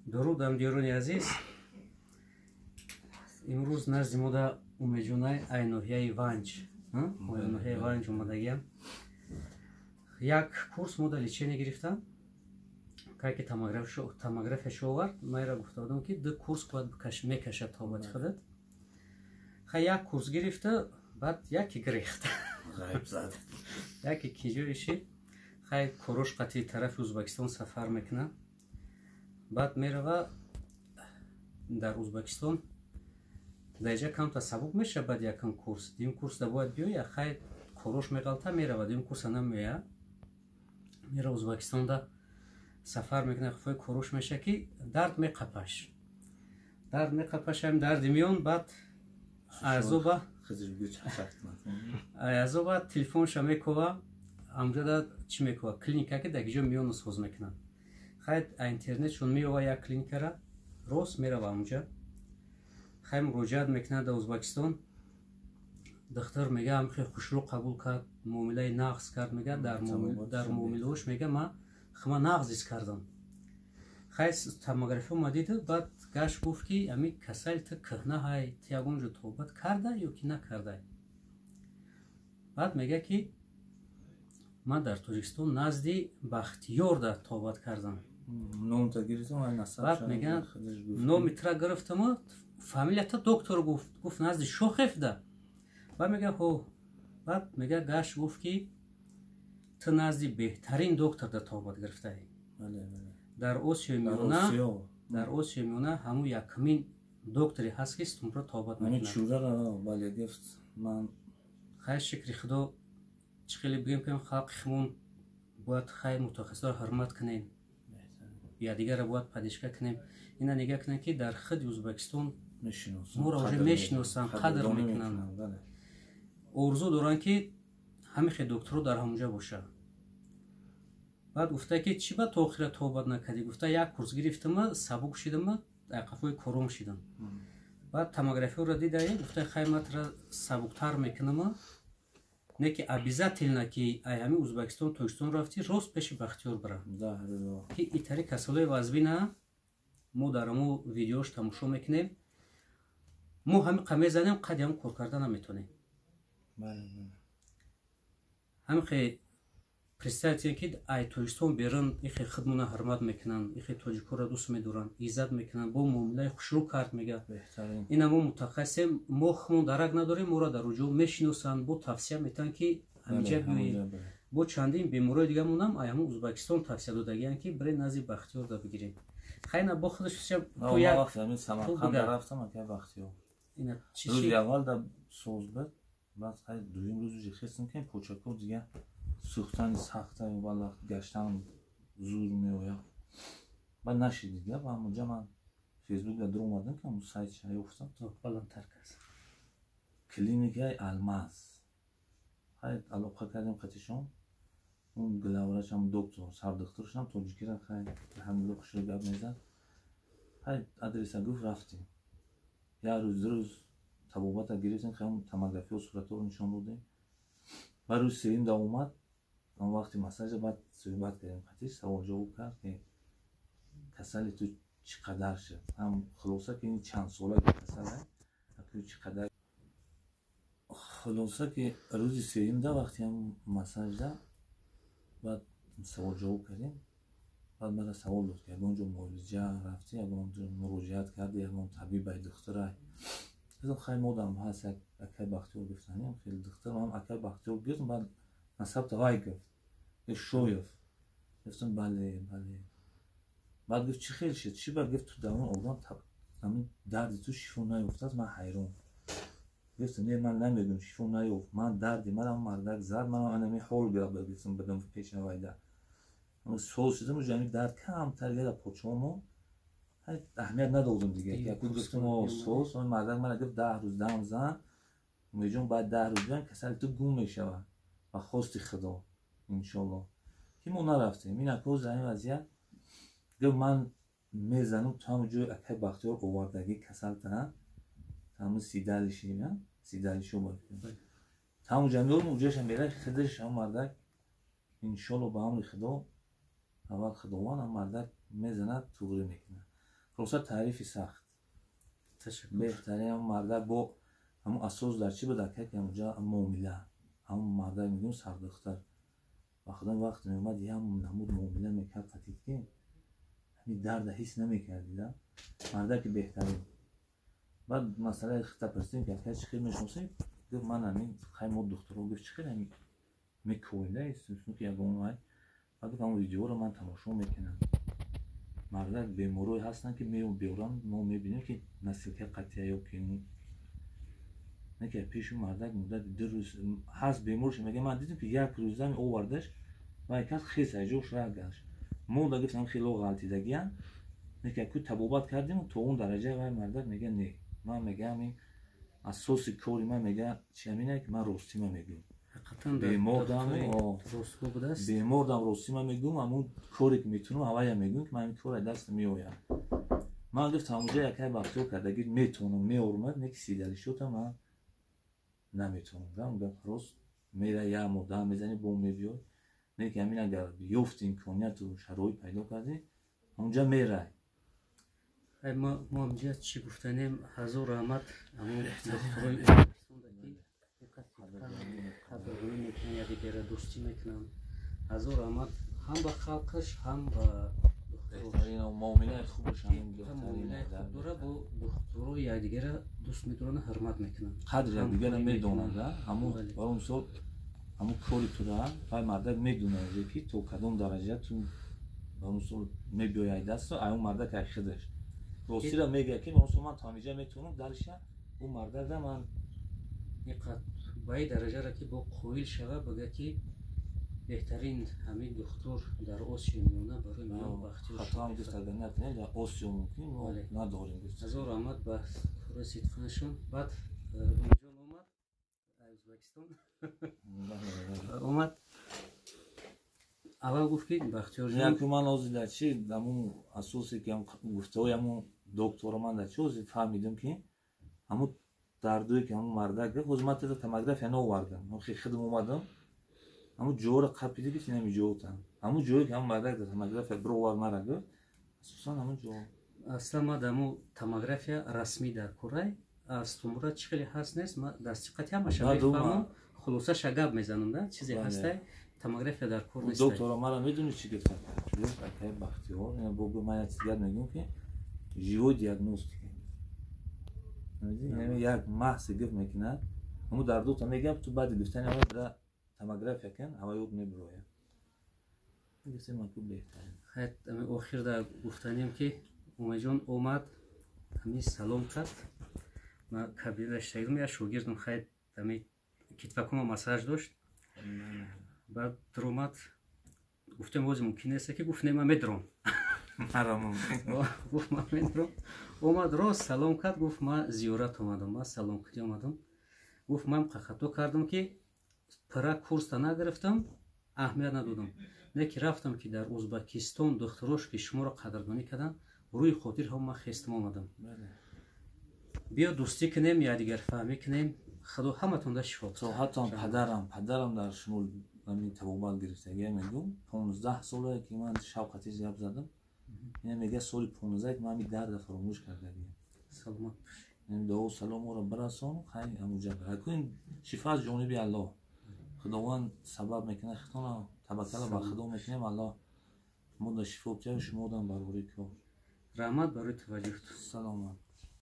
Дуруд, ҳамдиёрони азиз. Имрӯз назди мо да Умедҷонай ай ноҳияи Ванҷ, ноҳияи Ванҷ омадагиям. Як курс мо да лечение гирифтам. Кай ки томографияшо овард, майра гуфта будам, ки ду курс бояд мекашад тобати худат. Хай, як курс гирифта, баъд яке гирехт. Ғайб зад. Яке киҷо ишид. Хай, корош қати тарафи Ӯзбекистон сафар мекунад. Баъд мерава дар Ӯзбекистон, даиҷа камта сабук меша. Баъд якум курс, дуюм курсда бояд биёя. Хай, корош меғалта, мерава, дуюм курса намеоя. Мера Ӯзбекистонда сафар мекунад, хуфои корош меша, ки дард меқапаш, дард меқапаш, ҳам дарди миён. Баъд азоба телефонша мекова, амҷода чӣ мекова, клиника, ки дар ҷо миёну соз мекунад. Хай, интернетшон меова як клиникара, рост мерава амҷа. Хай, муроҷиат мекунад дар Ӯзбекистон. Духтур мега, хеле хушрӯ қабул кард, муомилаи нағз кард. Мега, дар муомилаош, мега, ма хма нағз ҳис кардам. Хай, томография ма диду, баъд гашт, гуфт, ки ами касали ту кӯҳна ҳай, ту ягон ҷо тобат карда ё ки накардай? Баъд мега, ки ман дар Тоҷикистон назди Бахтиёр да тобат кардам. Баъд мега, номи тура гирифтаму фамилията доктор гуфт, гуфт, назди Шохев да. Баъд мега, ҳо. Баъд мега, гашт, гуфт, ки ту назди беҳтарин доктор да тобат гирифтаӣ дар Осиёи Миёна. Дар Осиёи Миёна ҳамун якумин докторе ҳаст, ки стумпро тобат мекунад. Хай, шукри Худо. Чӣ хеле бигем, ки халқи химон бояд, хай, мутахассисоро ҳурмат кунем, якдигарро бояд поддержка кунем. Ина нигаҳ кунем, ки дар худи Ӯзбекистон моро уже мешиносанд, қадр мекунанд, орзу доранд, ки ҳамин хел докторо дар ҳамонҷа бошад. Баъд гуфта, ки чӣ ба то охира тобат накардӣ? Гуфта, як курс гирифтама, сабук шидама, дар қафои кором шидам. Баъд томографияро дидаи, гуфта, хай, матра сабуктар мекунама, не ки обязательно, ки ай ҳамин Ӯзбекистон Тоҷикистон рафтӣ, рост пеши Бахтиёр бира, ки итари касалои вазбина. Мо дар амо видеош тамошо мекунем, мо ҳамин қа мезанем, қади ҳам кор карда наметонем. Ҳамин хе представьте, ки ай Тоҷикистон берун ихе худмона ҳурмат мекунанд, ихе тоҷикҳоро дӯст медоранд, иззат мекунанд, бо муомилаи хушрӯ кард. Мега, ина мо мутахассисем, мо худмон дарак надорем, моро дар уҷо мешиносанд, бо тавсия метаҳанд, ки ҳамиҷа биёед. Бо чандин беморои дига монам ай ҳамун Ӯзбекистон тавсия додагиянд, ки бире назди Бахтиёр да бигирем. Хайна, бо худаш. Рӯзи аввал да соз буд, баъд хай, дуюм рӯз уже хестем, ки почако дига сӯхтани сахта, баъд гаштан зур меояд. Баъд нашид дига. Ба ҳамонҷа ман Фейсбукда дуромадам, ки ҳамун сайтша ёфтам, клиникаи Алмаз. Хай, алоқа кардем қатишон. Он главврач, ҳам доктор, сардухтуршам тоҷикира, хай, алҳамдулилла, хушро гап мезад. Хай, адреса гуфт, рафтем. Як рӯз, 2 рӯз табобата гирифтем, хай, томографиё, суратҳоро нишон додем. Баъд рӯзи сеюм да омад, он вақти массажа. Баъд суҳбат кардем қатиш, савол ҷавоб кард, ки касали ту чӣ қадар шуд. Ҳам хулоса, ки ин чанд сола касала, чӣ қадар. Хулоса, ки рӯзи сеюм да вақти ҳам массажда баъд савол ҷавоб кардем. Баъд мара савол дод, ки ягон ҷо муолиҷа рафтӣ, ягон ҷо муроҷиат кардӣ, ягон табибай, духтурай? Хай, модам ҳаст як акай Бахтиёр, гуфтанем, хеле духтур. Ман акай Бахтиёр гуфтам, баъд насабта вай гуфт, Шоев. Гуфтам, бале, бале. Баъд гуфт, чӣ хел шуд, чӣ ба? Гуфт, ту дар он одам ҳамин дарди ту шифо наёфтааст. Ман ҳайрон гуфтам, не, ман намедонам, шифо наёфт. Ман дарди манам мардак зад, манам анами ҳол гуфтам, бидам пеша вайда соз шудам, уже ҳамин дард камтар яда почомо аҳамият надодам дига. Яку гуфтам, соз мардак мана гуфт, 10 рӯз дам зан, Умедҷон, баъд 10 рӯз биён, касали ту гум мешавад ба хости Худо, иншолло. Ки мо нарафтем, ин акоз ҳамин вазъият. Гуфт, ман мезанам, ту ҳамон ҷои акай Бахтиёр овардагӣ касалта, ҳамун сидалиши сидалишо ҳамун ҷа меорм, уҷаша мера худаш ҳамун мардак, иншолло, ба амри Худо, аввал Худованд, ҳам мардак мезанад, туғрӣ мекунад. Роста таърифи сахт. Беҳтарин мардак бо ҳамун асос дар чӣ буд, ака, ки ҳамунҷа муомила, ҳамун мардак мегӯм сардухтар ба худо вақт меомад, як намуд муомила мекард қатид, ки ҳамин дарда ҳис намекардида. Мардаки беҳтарин. Баъд масъалаи хита пурсидем, ки ака, чӣ хел мешиносем? Гуфт, ман ҳамин хай мо духтуро, гуфт, чӣ хел ҳамин мекоида ки ягон вай. Баъд гуфт, ҳамон видеоро ман тамошо мекунам. Мардак беморое ҳастанд, ки меоранд, мо мебинем, ки носилка қатъия ё ки не, ки пеши мардак муддати 2 рӯз ҳаст беморш. Мега, ман дидем, ки як рӯза овардаш, вай кас хес айҷош ра гашт. Мо да гуфтам, хело ғалтидагиян, не ки ку табобат кардем то он дараҷа. Вай мардак мега, не, ман мегаам, ин асоси кори ман, мега, чи ҳамине, ки ман ростима мегӯям. Бемордам ростима мегӯм, ҳамун коре ки метунам, ҳавая мегӯм, ки ман ин кор даст меоям. Ман гуфтам, ҳамунҷа якай вақтҳо кардаги метавонам меормад, не ки сидалишота ман наметавонам. Гап рост, мера як моҳ дам мезанӣ, бо мебиёй, не ки ҳамин агар ёфти имконияту шароит пайдо кардӣ, ҳамунҷа мерай. Мо ҳамҷа чӣ гуфтанем, ҳазор раҳмат ҳамун духтурои қадрдонӣ мекунанд, якдигара дӯстӣ мекунанд. Ҳазор раҳмат ҳам ба халқаш, ҳам ба муомилаи хубаш. Муомилаи хуб дора, бо духтуро якдигара дӯст медоранд, ҳурмат мекунанд. Қадри якдигара медонанд. Ҳамун барои мисол, ҳамун кори тура вай мардак медонад, ки то кадом дараҷа ту барои мисол мебиёяй дасту ай он мардак ай худаш ростира мегӯяд, ки барои мисол ман то ҳамиҷа метавонам, далиша ӯ мардак ман. Ба ин дараҷара ки бо қоил шава, бага, ки беҳтарин ҳамин духтур дар Осиёи Миёна барои миён Бахтиёр. Хатоам гуфт, агар накунем, дар Осиё мумкин мо надорем. Ҳазор раҳмат ба кори сидқанашон. Баъд Умиҷон омад, Ӯзбекистон омад, аввал гуфт, ки Бахтиёрҷон. Ман ҳозир дар чи ҳамун асосе, ки гуфтаҳои ҳамун доктора, ман дар чи ҳозир фаҳмидам, ки ҳамун дардое, ки ҳамун мардак гуфт, ҳозир ман тада томография наовардам, хидм омадам, ҳамун ҷоро қапида, ки инами ҷоотам, ҳамун ҷое, ки ҳамун мардак дар томография бировард, мара гуфт, асосан ҳамун ҷо. Аслан ма дар томография расмӣ дар курай аз тумура чӣ хеле ҳаст нест, ма дастиқати ҳамаша мефаҳмам, хулосаша гап мезанам, да чизе ҳастай, томография дар кор нест. Доктора мара медонӣ чӣ гуфт? Гуфт, акай Бахтиёр, бо ман як чиз мегӯям, ки живой диагностика, як маҳсе гуфт мекунад, ҳамун дардота мегӯям, ту баъди гуфтани ҳама бира томография кун, ҳаваёт мебирояд. Охир да гуфтанем, ки Умеҷон омад, ҳамин салом кард, ма кабинета шагирдам, як шогирдам, хайр, ҳамин китфакума массаж дошт. Баъд дуромад, гуфтем, ҳозир мумкин нест, ки гуфт, не, ман медуром. Гуфт, ман медуром. Омад, рост салом кард, гуфт, ман зиёрат омадам, ман саломкунӣ омадам. Гуфт, ман хато кардам, ки пира курста нагирифтам, аҳамият надодам, не ки рафтам, ки дар Ӯзбекистон духтурош, ки шуморо қадрдонӣ карданд, рӯи хотир ҳам ман хестам омадам. Биё дӯстӣ кунем, якдигарфаҳмӣ кунем. Худо ҳаматонда шифо. То ҳатто падарам дар шумо ҳамин табобат гирифтагия, мегӯм, 15 солае, ки ман шавқати гап задам, ина мега, соли 15, ки ман ҳамин дарда фаромӯш кардагиям. Саломат. Дуо салом ора бирасон. Хай, ҳамуҷа кун, шифо аз ҷониби Аллоҳ, Худованд сабаб мекунад. Хитона таваккала ба Худо мекунем, Аллоҳ мо да шифо бтиҳад, шумо дам барори кор. Раҳмат барои таваҷҷӯҳ. Саломат.